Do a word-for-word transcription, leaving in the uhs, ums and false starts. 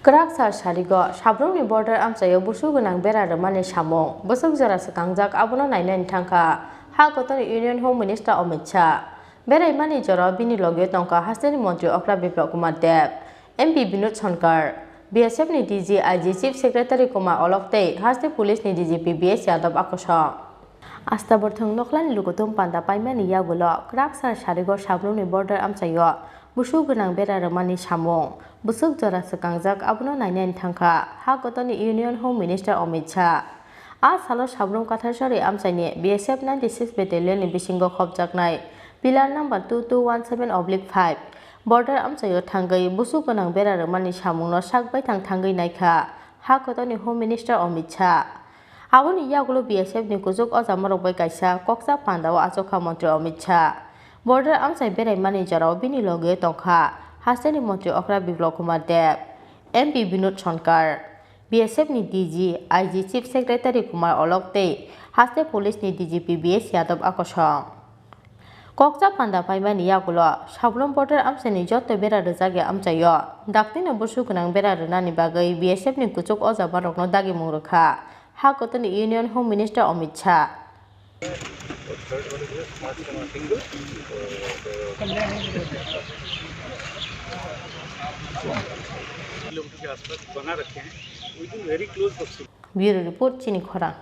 Kwrak sal sarigo, Sabrumni border amchaio busu gwnang bera rwmani samung, bwswk jora swkangjak, abono nainani thangkha, ha kotorni Union Home Minister Amit Shah. Beraimani jorao bini loge tongkha hasteni montri okra Biplab Kumar Deb, M P Binod Sonkar, B S F ni D G, I G, Chief Secretary Kumar Olok tei haste police ni D G P B S Yadav akoso. Asta borthwng nokhlani lukuthum panda paimani yagulo kwrak sal sarigo Sabrumni border amchaio busu gwnang bera rwmani samung, bwswk jora swkangjak, abono nainani thangkha, ha kotorni Union Home Minister Amit Shah. A salo Sabrum Katharsari amchaini B S F ninety six Battalion ni bisingo khopjaknai Pillar number two two one seven oblique five border amchaio thangwi busu gwnang bera rwmani samungno sak baithang thangwi naikha, ha kotorni Home Minister Amit Shah. Aboni yagulo B S F ni kuchuk ojamarok bai kaisa koksa pandao achukha montri Amit Shah. Border amchai beraimani jorao bini loge tongkha hasteni montri okra Biplab Kumar Deb, M P Binod Sonkar, B S F ni D G, I G, Chief Secretary Kumar Olok tei haste police ni D G P B S Yadav akosong. Koksa panda paimani yagulo Sabrum border amchaini joto bera rwjakya amchaio daktino busu gwnang bera rwnani bagwi B S F ni kuchuk ojamarokno dagimung rwkha, ha kotorni Union Home Minister Amit Shah. Kilometre के आसपास बना रखे हैं। Within very close proximity। Bureau report, Chini Khorang.